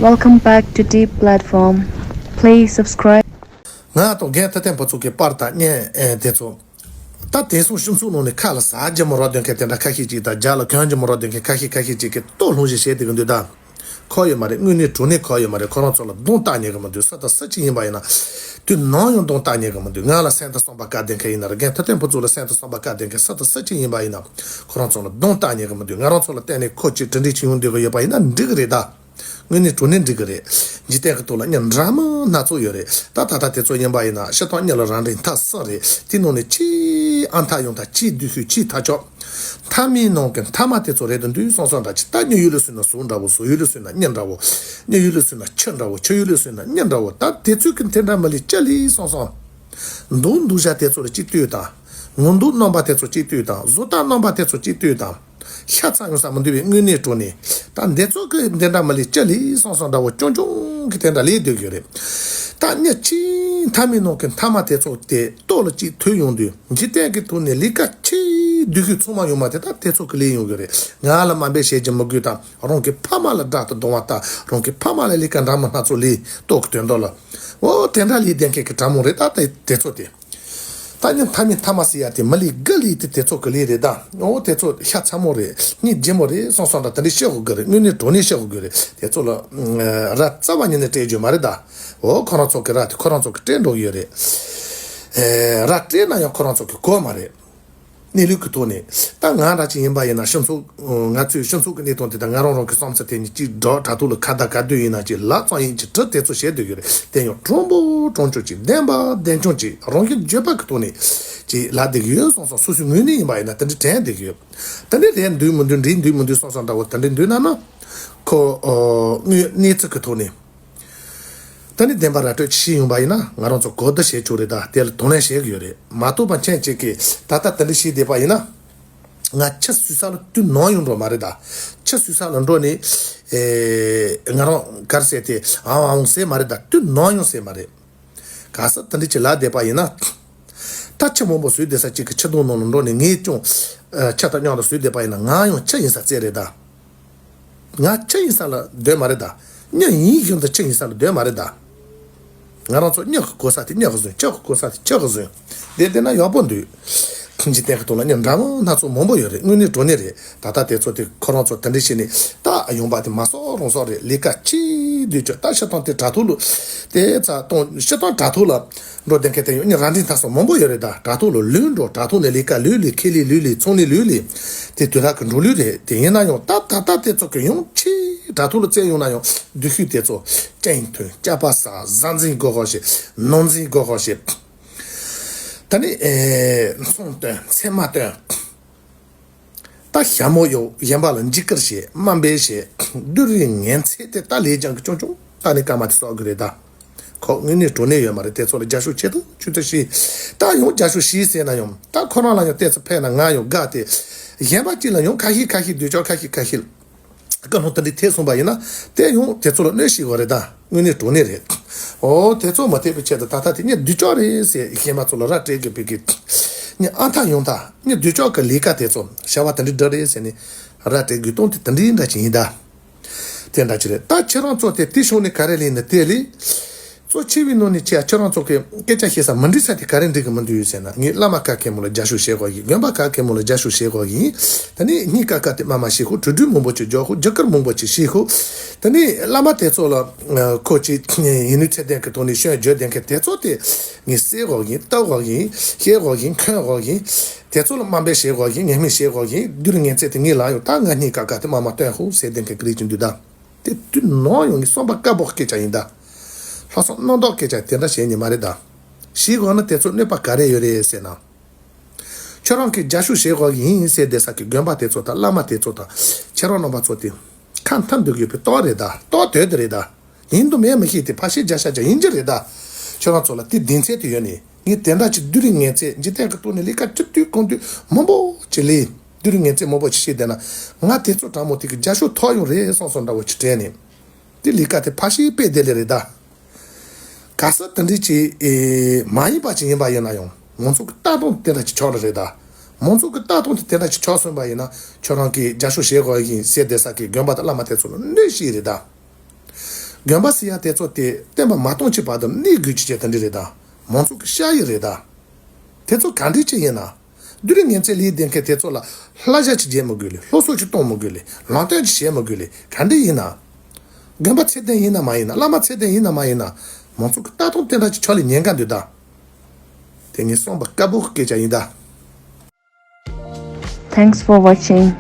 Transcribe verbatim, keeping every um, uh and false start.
Welcome back to Deep Platform. Please subscribe. ང་དང་རྒན་ཐུབ་བསྟན་ཕུན་ཚོགས་ཀྱི་པར་དང་བརྙན་དེ་ཚོ། ད་དེང་སང་སྤྱི་ཚོགས་ནང་ནས་ཁ་ལ་ཟ་རྒྱུ་མི་རག་སྡོད་མཁན་དེ་འདྲ་ཁ་ཤས་ཅིག་དང་རྒྱ་ལ་གོན་རྒྱུ་མི་རག་སྡོད་མཁན་ཁ་ཤས་ཁ་ཤས་ཅིག་གིས་ལྟོ་སློང་བཞིན་བྱས་བསྡད་ཀྱི་འདུག་ད། ཁོ་ཡོད་མ་རེད། དངོས་གནས་དྲང་གནས་ཁོ་ཡོད་མ་རེད། ཁོ་རང་ཚོ་ལ་གདོང་བལྟ་ཉན་གི་མི་འདུག་སུ་དང་སུ་གཅིག་ཡིན་པ་ཡིན་ན། དུས་ནམ་ཡང་གདོང་བལྟ་ཉན་གི་མི་འདུག་ང་ལ་སེམས་དང་བསམ་པ་བཀའ་བསྡད་མཁན་ཡིན་ན་རེད། རྒན་ཐུབ་བསྟན་ཕུན་ཚོགས་ལ་སེམས་དང་བསམ་པ་བཀའ་བསྡད་མཁན་སུ་དང་སུ་གཅིག་ཡིན་པ་ཡིན་ན། ཁོ་རང་ཚོ་ལ་གདོང་བལྟ་ཉན་གི་མི་འདུག་ང་རང་ཚོ་ལ་བརྟེན་ནས་ཁོ་གཅིག་གྲུབ་འབྲས་ཅིག་ཡོང་བསྡད་གི་ཡོད་པ་ཡིན་ན་འགྲིག་གི་རེད་ད། དངོས་གནས་དྲང་གནས་འགྲིག་གི་རེད། འཇིག་རྟེན་གི་ཐོག་ལ་མྱི་འདྲ་མིན་སྣ་ཚོགས་ཡོད་རེད། ད་ད་ལྟ་དེ་ཚོ་ཡིན་པ་ཡིན་ན་སྤྱིར་བཏང་མྱི་ལ་རང་འགྲིག་མཐའ་གསུམ་རེད། དེའི་ནང་ནས་ཆེས་ཨ་མཐའ་ཡོང་མཐའ། ཆེས་སྡུག་ཤོས། ཆེས་ཐ་ཆོག་མཐའ་མའི་ནང་གི་མཐའ་མ་དེ་ཚོ་རེད་འདུག་བསམ་བསམ་འདྲ་ཅིག་ད་མྱི་ཡུལ་ལ་སོང་ན་ཟོག་འདྲ་བོ། ཟོག་ཡུལ་ལ་སོང་ན་མྱི་འདྲ་བོ། མྱི་ཡུལ་ལ་སོང་ན་ཆུ་འདྲ་བོ། ཆུ་ཡུལ་ལ་སོང་ན་མྱི་འདྲ་བོ། ད་དེ་ཚོའི་གི་དེ་འདྲ་མི་ལས་ཅི་ལས་བསམ་བསམ། མདོག་མདོག་བྱ་དེ་ཚོ་ལ་གཅིག་ལྟོས་དང་། ངོ་མདོག་རྣམ་པ་དེ་ཚོ་གཅིག་ལྟོས་དང་། བཟོ་ལྟ་རྣམ་པ་དེ་ཚོ་གཅིག་ལྟོས་དང་། ཤ་ཚ་ཡོང་ས་མི་འདུག་པས་དངོས་གནས་དྲང་གནས། ད་འདི་ཚོ་གི་འདི་འདྲ་མི་ལས་ཅི་ལས་བསམ་བསམ་འདྲ་བོ་ཅུང་ཅུང་གི་དེ་འདྲ་ལས་སྡོད་ཀྱི་རེད། ད་མྱི་གཅིག་མཐའ་མའི་ནང་གི་མཐའ་མ་དེ་ཚོ་དེ་ལྟོ་ལ་གཅིག་ཐུག་ཡོང་དུས་འཇིག་རྟེན་གྱི་ཐོག་ནས་ལས་ཀ་ཆེས་སྡུག་ཤོས་ཚང་མ་ཡོང་མ་དེ་ད་དེ་ཚོ་གི་ལས་ཡོང་གི་རེད། ང་ལ་དམའ་འབེབས་བྱེད་རྒྱུ་མི་དགོས་དང་། རང་གི་ཕ་མ་ལ་དགྲ་དང་སྡང་བ་དང་། རང་གི་ཕ་མ་ལ་ལས་ཀ་འདྲ་མིན་སྣ་ཚོགས་ལས་ལྟོ་གི་དོན་དག་ལ། འོ་དེ་འདྲ་ལས་བསྡད་མཁན་གྱི་དྲང་མོ་རེད་ད། དེ་དེ་ཚོ་དེ། ད་ནི་མཐའ་མའི་མཐའ་མ་ཟེར་ཡ་དེ་མི་ལས་དགུ་ལས་དེ་དེ་ཚོ་གི་ལས་རེད་ད། འོ་དེ་ཚོ་ཤ་ཚ་མོ་རེད། སྙིང་རྗེ་མོ་རེད་བསམ་བསམ་འདྲ་དེ་འདྲ་བཤད་དགོས་གི་རེད། དངོས་གནས་དྲང་གནས་བཤད་དགོས་གི་རེད། དེ་ཚོ་ལ་ར་རྩ་བ་ཉིད་ནས་སྤྲད་རྒྱུ་མ་རེད་ད། འོ་ཁོ་རང་ཚོ་གི་ར་དེ་ཁོ་རང་ཚོ་གི་སྤྲད་འགྲོ་གི་ཡོད་རེད། ར་སྤྲད་ན་ཡང་ཁོ་རང་ཚོ་གི་གོ་མ་རེད། གནས་ལུགས་ཀྱི་ཐོག་ནས་ད་ང་འདྲ་ཅིག་ཡིན་པ་ཡིན་ན་སྤྱི་ཚོགས། ང་ཚོའི་སྤྱི་ཚོགས་ཀྱི་གནས་སྟངས་དེ་དང་ང་རང་རང་གི་བསམ་ཚུལ་དེ་གཉིས་གཅིག་འདྲ་དྲ་ཐོག་ལ་ཁ་བརྡ་ག་དུས་ཡིན་ན་གཅིག་ལབ་ཙང་ཡིན་གཅིག་དྲི་དེ་ཚོ་བྱེད་སྡོད་ཀྱི་རེད། དེ་ཡང་དྲང་པོ་དྲང་བྱུང་གཅིག་བདེན་པ་བདེན་རྐྱང་གཅིག་རང་བཞིན་བརྗོད་པ་གི་ཐོག་ནས་གཅིག་ལབ་བསྡད་ཀྱི་ཡོད་བསམ་བསམ། སོ་སོའི་ངོས་ནས་ཡིན་པ་ཡིན་ན་དེ་འདྲ་དྲན་བསྡད་ཀྱི་ཡོད། དེ་འདྲ་རེད་འདུག་མི་འདུག་འགྲིག་འདུག་མི་འདུག་བསམ་བསམ་འདྲ་བོ་དེ་འདྲ་འདུག་ན་ན། ཁོ་དངོས་གནས་ཚུལ་གྱི་ཐོག་ནས། ད་ནི་བདེན་པ་ར་སྤྲོད་ཅིག་བྱས་ཡོང་པ་ཡིན་ན་ང་རང་ཚོ་གོ་བསྡུར་བྱེད་ཆོག་རེད་ད། དེ་ལ་དང་ལེན་བྱེད་ཀྱི་ཡོད་རེད། མ་གཏོགས་པ་མཁན་གཅིག་གིས་ད་ལྟ་དེ་འདྲ་བྱས་བསྡད་པ་ཡིན་ན། ང་ཆུ་ཟོས་ས་ལ་དུས་ནམ་ཡང་འགྲོ་མ་རེད་ད། ཆུ་ཟོས་ས་ལ་འགྲོ་ནས་ཨེ་ང་རང་གར་ཟེར་ཏེ་ཨང་ཨང་ཟེར་མ་རེད་ད། དུས་ནམ་ཡང་ཟེར་མ་རེད། ག་ས་དེ་འདྲ་ཅིག་ལབ་བསྡད་པ་ཡིན་ན། ད་ཆུ་མང་པོ་ཟོས་བསྡད་ས་གཅིག་གི་ཆུ་དོང་ནང་ལ་འགྲོ་ནས་ངས་ཀྱང་ཨ་ཆུ་དང་མཉམ་དུ་ཟོས་བསྡད་པ་ཡིན་ན་ང་ཡང་ཆུ་ཡིན་ས་རྩེ་རེད་ད། ང་ཆུ་ཡིན་ས་ལ་སྡོད་མ་རེད་ད། མྱི་ཡིན་བཞིན་དུ་ཆུ་ཡིན་ས་ལ་སྡོད་མ་རེད་ད། ང་རང་ཚོ་མྱི་གི་གོ་ས་དེ་མྱི་གིས་བཟུང་། ཆུ་གི་གོ་ས་དེ་ཆུ་གིས་བཟུང་། དེ་བསྡད་ན་ཡག་པོ་འདུག་འཇིག་རྟེན་གི་ཐོག་ལ་མྱི་འདྲ་མིན་སྣ་ཚོགས་མང་པོ་ཡོད་རེད། དངོས་གནས་དྲང་གནས་རེད། ད་ལྟ་དེ་ཚོ་དེ་ཁོ་རང་ཚོ་དེ་འདྲ་བྱས་ནས་ད་ཡོང་པ་དེ་མ་སོགས་རང་སོགས་རེད། ལས་ཀ་ཆེ་འདུག་ཅོ། ད་སྤྱིར་བཏང་དེ་དྲ་ཐོག་ལ་དེ་ཚ་གཏོང་། སྤྱིར་བཏང་དྲ་ཐོག་ལ་འགྲོ་བསྡད་མཁན་དེ་ཡང་མྱི་རང་འདྲ་སྣ་ཚོགས་མང་པོ་ཡོད་རེད་ད། དྲ་ཐོག་ལ་ལུས་འགྲོ། དྲ་ཐོག་ནས་ལས་ཀ་ལུས་ལས། ཁེ་ལས་ལུས་ལས། ཚོང་ལས་ལུས་ལས། དེ་དུས་རབས་ཀྱི་འགྲོ་ལུགས་རེད། དེ་ཡིན་ན་ཡང་ད་ད་ལྟ་དེ་ཚོ་གི་ཡང་ཆེ་དྲ་ཐོག་ལ་བཙལ་ཡོང་ན་ཡང་སྡུག་ཤོས་དེ་ཚོ་སྐྱིན་ཐོན། སྐྱག་པ་ཟ། གཟའ་འཛིན་དགོས་ཤོག་ཞེས། ནོར་འཛིན་དགོས་ཤོག་ཞེས། ད་ནི་ཨེ་ཚོང་བཏོན། ཚེར་མ་བཏོན། ད་ཞྭ་མོ་གཡོགས། གཞན་པ་ལ་འཇིགས་སྐུལ་བྱེད། དམའ་འབེབས་བྱེད། སྡུག་རུས་ངན་ཚད་དེ་ད་ལས་རྐྱང་གི་ཆུང་ཆུང་ད་ནི་སྐར་མ་དེ་གསོག་གི་རེད་ད། ཁོ་དངོས་གནས་དྲང་གནས་ཡོད་མ་རེད། དེ་ཚོ་ལ་རྒྱབ་སྐྱོར་བྱེད་དང་ཆུ་ཚོད་བྱས། ད་ཡང་རྒྱབ་སྐྱོར་བྱས་ཟེར་ན་ཡང་ད་ཁོ་རང་ལ་ཡང་ཏོག་ཙམ་ཕན་ན་ང་ཡང་དགའ་སྟེ། གཞན་པ་གཅིག་ལ་ཡང་ཁ་ཤས་ཁ་ཤས་འདོད་ཆགས་ཁ་ཤས་ཁ་ཤས། སྐུལ་སློང་དེ་འདྲ་ཐེབས་སོང་པ་ཡིན་ན་དེ་ཡང་དེ་ཚོ་ལ་གནོད་བྱེད་དགོས་རེད་ད། དངོས་གནས་དྲང་གནས་རེད། འོ་དེ་ཚོ་མ་ཐེབས་པའི་ཆེད་དུ་ད་ལྟ་དེ་ངས་འདོད་ཆགས་རེད་ཟེར་གཞན་པ་ཚོ་ལ་ར་སྤྲད་དགོས་པའི་གི། ངས་ཨ་མཐའ་ཡོང་ད། ངས་འདོད་ཆགས་ཀྱི་ལས་ཀ་དེ་ཚོ་བྱ་བ་དེ་འདྲ་འདྲ་རེད་ཟེར་ནས་ར་སྤྲད་དགོས་སྟངས་དེ་དེ་འདྲའི་འདྲ་ཅིག་ཡིན་ད། དེ་འདྲ་ཅིག་རེད། ད་ཁྱེད་རང་ཚོ་དེ་དེ་ཤོག་ནས་ག་རེ་ལས་ནི་དེ་ལས། གཙོ་ཆེ་བའི་ནང་ནས་ཁྱེད་ཁྱེད་རང་ཚོ་གི་སྐད་ཆ་བཤད་ས་མི་འགྲིག་ས་དེ་ག་རེ་འགྲིག་གི་མི་འདུག་ཟེར་ན། ངས་བླ་མ་ག་གེ་མོ་ལ་རྒྱབ་སྐྱོར་བྱེད་དགོས་ཡིན། དགོན་པ་ག་གེ་མོ་ལ་རྒྱབ་སྐྱོར་བྱེད་དགོས་ཡིན། ད་ནི་སྙིང་ཀ་ཁ་དེ་མ་མ་བཤད་ཤོག། གྲོས་བསྡུར་མང་པོ་ཅིག་རྒྱག་ཤོག། རྒྱ་གར་མང་པོ་ཅིག་བཤད་ཤོག། ད་ནི་བླ་མ་དེ་ཚོ་ལ་ཁོ་ཅིག་ཡིན་ནུས་ཚད་ལྡན་གྱི་ཐོག་ནས་སྐྱོན་བརྗོད་ལྡན་མཁན་དེ་ཚོ་དེ་ངས་བསད་དགོས་ཡིན། གཏུབ་དགོས་ཡིན། བཤད་དགོས་ཡིན། འཁོན་དགོས་ཡིན། དེ་ཚོ་ལ་དམའ་འབེབས་བྱེད་དགོས་ཡིན། ངན་སྨྲས་བྱེད་དགོས་ཡིན། སྡུག་རུས་ངན་ཚད་དེ་ངས་ལ་ཡོང་ད་ང་སྙིང་ཀ་ཁ་དེ་མ་མ་སྟོན་ཤོག་ཟེར་ལྡན་མཁན་གི་རིགས་ཅིག་འདུག་ད། དེ་དུས་ནམ་ཡང་ངས་བསམ་པ་དཀར་པོ་སྐད་ཆ་ཡིན་ད། ལྷག་བསམ་རྣམ་དག་སྐད་ཆ་དེ་འདྲ་བཤད་ཉན་མ་རེད་ད། ཞེས་གོ་ན་དེ་ཚོ་གནོད་པ་ག་རེ་ཡོད་རེད་ཟེར་ན། ཁྱོད་རང་གིས་རྒྱབ་སྐྱོར་བྱེད་དགོས་ཡིན་ཟེར་བསྡད་ས་གི་དགོན་པ་དེ་ཚོ་དང་བླ་མ་དེ་ཚོ་དང་ཁྱེད་རང་རྣམ་པ་ཚོ་དེ་ཁ་མཐུན་འདུག་ཡོད་པའི་རྟགས་རེད་ད། རྟགས་དོད་དེ་རེད་ད། ཡིན་དང་མིན་མི་ཤེས་ཏེ་ཕར་བཤད་རྒྱབ་བཤད་རྒྱབ་ཡིན་གྱི་རེད་ད། ཁྱོད་རང་ཚོ་ལ་དེ་གདེང་ཚད་དེ་ཡོད་ནི། ངས་དེ་འདྲ་ཅིག་སྡུག་རུས་ངན་ཚད་འཇིག་རྟེན་གི་ཐོག་ནས་ལས་ཀ་ཅི་དུས་གང་དུས་མང་པོ་ཅིག་ལས། སྡུག་རུས་ངན་ཚད་མང་པོ་ཅིག་བྱས་བསྡད་ན། ང་དེ་ཚོ་དྲང་མོ་དེ་གི་རྒྱབ་སྐྱོར་ཐོབ་ཡོང་རེད་བསམ་བསམ་འདྲ་བོ་ཅིག་དྲན་ནས། དེ་ལས་ཀ་དེ་ཕར་ཞིག་སྤེལ་བསྡད་ལེ་རེད་ད། ག་ས་དེ་འདྲ་ཅིག་ཨེ་མ་ཡིན་པ་ཅིག་ཡིན་པ་ཡིན་ན་ཡང་མང་ཚོགས་ཀྱི་ལྟ་སྟངས་དེ་འདྲ་ཅིག་ཆགས་ལེ་རེད་ད། མང་ཚོགས་ཀྱི་ལྟ་སྟངས་དེ་དེ་འདྲ་ཅིག་ཆགས་སོང་པ་ཡིན་ན་ཁྱོད་རང་གིས་རྒྱབ་སྐྱོར་བྱེད་དགོས་ཡིན་ཟེར་བསྡད་ས་གི་དགོན་པ་དང་བླ་མ་དེ་ཚོ་ལ་གནོད་ཤིག་རེད་ད། དགོན་པ་ཟེར་ཡ་དེ་ཚོ་དེ་བསྟན་པ་མ་སྟོངས་ཀྱི་བར་དུ་གནས་དགོས་ཀྱི་ཅེས་དེ་འདྲ་རེད་ད། མང་ཚོགས་ཀྱི་ཤ་ཡི་རེད་ད། དེ་ཚོ་ག་འདྲ་ཅིག་ཡིན་ན། བདུད་རིགས་ངན་ཚད་ལས་ལྡན་མཁན་དེ་ཚོ་ལ་བསླབ་བྱ་ཅིག་བྱེད་མི་དགོས་ལེ། སློབ་གསོ་ཅིག་གཏོང་མི་དགོས་ལེ། ལམ་སྟོན་ཅིག་བྱེད་མི་དགོས་ལེ། ག་འདྲ་ཡིན་ན། དགོན་པ་ཚད་ལྡན་ཡིན་ན་མ་ཡིན་ན། བླ་མ་ཚད་ལྡན་ཡིན་ན་མ་ཡིན་ན། མང་ཚོགས་ཀྱི་ལྟ་སྟངས་དེ་འདྲ་ཅིག་ཆགས་ལེ་ཉེན་ཁ་འདུག་ད། དེ་ངས་གསུངས་པ་དཀར་པོ་གི་སྐད་ཆ་ཡིན་ད། Thanks for watching.